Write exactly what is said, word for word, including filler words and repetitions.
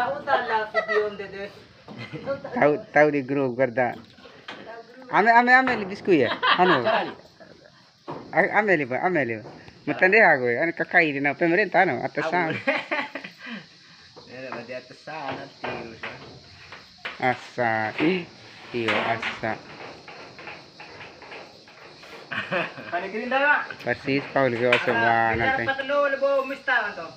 Tahu tak lah video ndede? Tahu, tahu di grup kerja. Ame, ame, ame, lebih ku ya. Anu. A-, ame liba, ame liba. Mata ndeha kowe, anu kakai di na pemerintah no, atasan. Au. Era la di atasan, nanti urusan. Asa, ih, iyo, asa. Pani Gerindra, Pak. Persis, Paul, ke Oso, ada, wah, kita nanti. Dapat dulu, Lebo Mista, tuh.